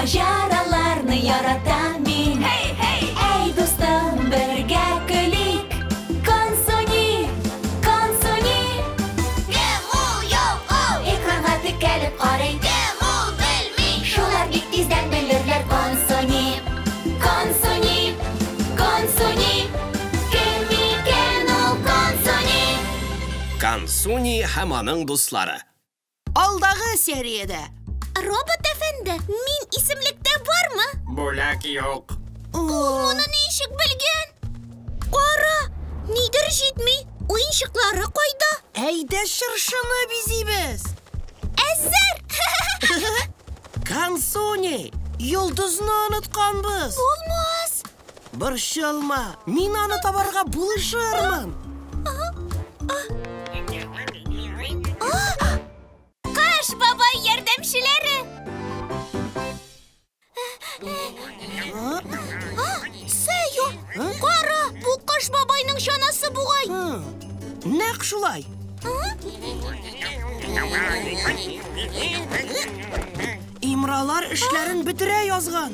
Маҗараларны яратам мин. Һей, һей! Әй, дустым, бергә көлик. Консуни, Консуни. Кем ул, юк ул? Экранга текәлеп карый. Кем ул, белми. Шулар бик тиздән белерләр. Консуни, Консуни, Консуни. Кем икән ул Консуни? Консуни һәм аның дуслары. Алдагы сериядә. Робот әфәнде, мин исемлектә бармы? Бүләк юк. Ул моны ничек белгән? Кара, нидер җитми. Уенчыклары кайда? Әйдә чыршыны бизибез. Әзер! Консуни, йолдызны онытканбыз. Булмас. Борчылма, мин аны табарга булышырмын. Кыш бабай ярдәмчеләре. Сәйо, кара, бу Кыш бабайның чанасы бугай. Нәкъ шулай. Имралар эшләрен бетерә язган.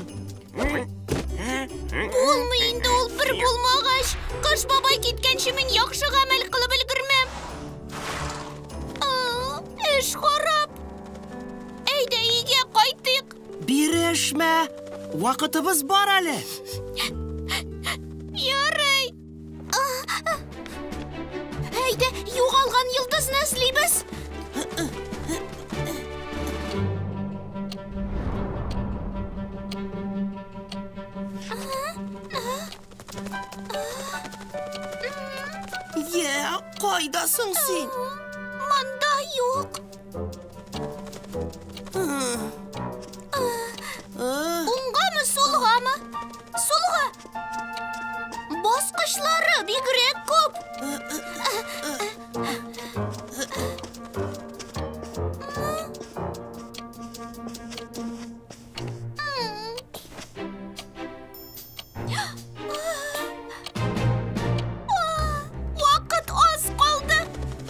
Булмый инде ул бер булмагач. Кыш бабай киткәнче мин яхшы гамәл кылып өлгермәм. Эш харап. Әйдә өйгә кайтыйк. Бирешмә. Вакытыбыз бар әле. Ярый. Әйдә, югалган йолдызны эзлибез. Йә, кайда соң син? Монда юк. Уңгамы, сулгамы? Сулга. Баскычлары бигрәк күп. Вакыт аз калды.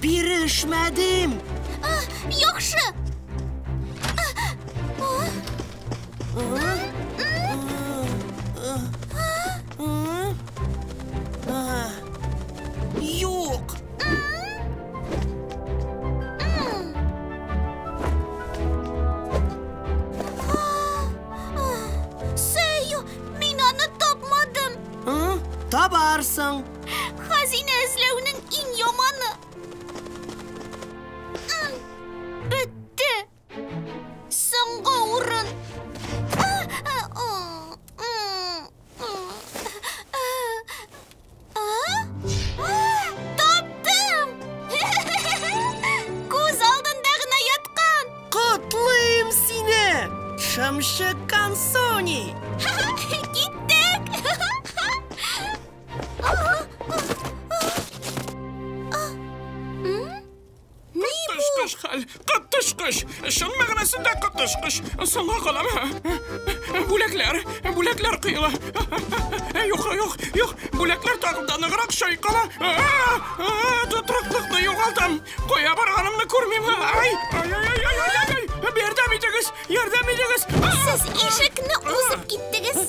Бирешмәдем. Яхшы. Юк. Сәйо, мин аны тапмадым. Табарсың. Хазинә эзләүнең иң яманы. Бетте. Соңгы урын. Таптым! Күз алдында гына яткан. Котлыйм сине, Шымчы Консуни. Киттек! Коточкыч хәл, коточкыч! Чын мәгънәсендә коточкыч! Соңга калам. Бүләкләр, бүләкләр коела. Юк, юк, юк, бүләкләр тагын да ныграк чайкала. Тотрыклыкны югалтам. Кая барганымны күрмим. Ай, ай, ай, ай, ай, ай, ай. Ярдәм итегез, ярдәм итегез. Сез ишекне узып киттегез.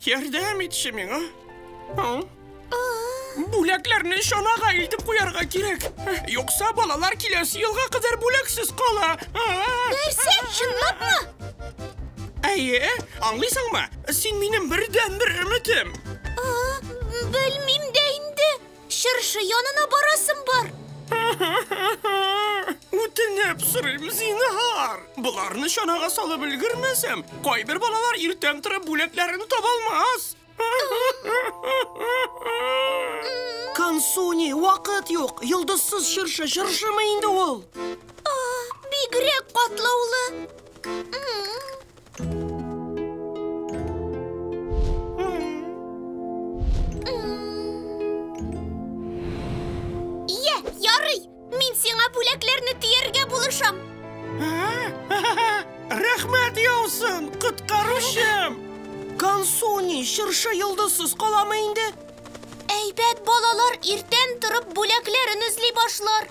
Ярдәм итче миңа. Бүләкләрне чанага илтеп куярга кирәк. Юкса балалар киләсе елга кадәр бүләксез кала. Нәрсә, чынлапмы? Әйе, аңлыйсыңмы? Син минем бердәнбер өметем. Белмим дә инде. Чыршы янына барасым бар. Үтенеп сорыйм, зинһар. Боларны чанага салып өлгермәсәм, кайбер балалар иртән торып бүләкләрен таба алмас. Консуни, вакыт юк. Йолдызсыз чыршы, чыршымы инде ул? Бигрәк катлаулы. Йә, ярый. Мин сиңа бүләкләрне төяргә булышам. Рәхмәт яусын, коткаручым. Консуни, чыршы йолдызсыз каламы инде? Әйбәт балалар иртән торып бүләкләрен эзли башлар.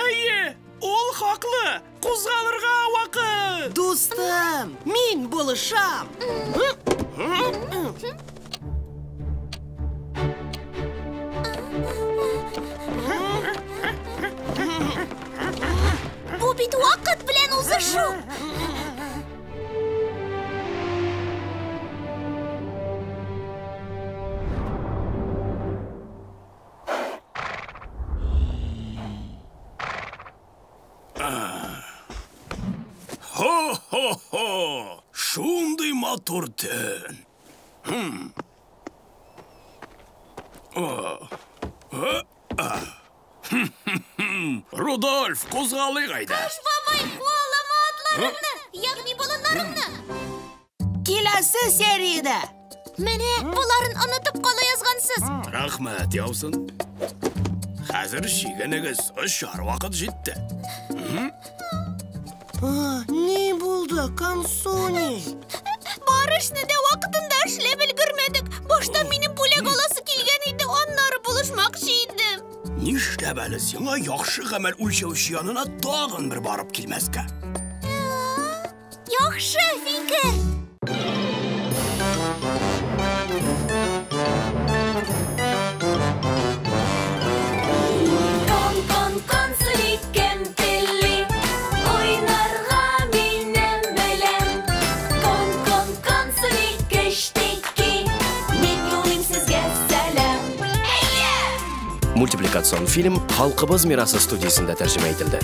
Әйе, Ул хаклы. Кузгалырга вакыт. Дустым, мин булышам. Бу бит вакыт белән узышу. Хо-хо-хо! Шундый матур төн. Рудольф, кузгалыйк әйдә. Кыш бабай, куалама атларымны, ягъни болыннарымны. Киләсе сериядә. Менә боларын онытып кала язгансыз. Рәхмәт яусын. Хәзер чигенегез, очар вакыт җитте. Ни булды, Консуни? Бар эшне дә вакытында эшләп өлгермәдек. Башта минем бүләк аласы килгән иде, аннары булышмакчы идем. Нишләп әле сиңа яхшы гамәл үлчәүче янына тагын бер барып килмәскә? Яхшы фикер. Кон, кон, Консуни, кем тели? Уйнарга минем белән. Кон, кон, Консуни, кечтеки. Мин юлыйм сезгә сәлам. Мультипликацион фильм Халкыбыз мирасы студиясендә тәрҗемә ителде.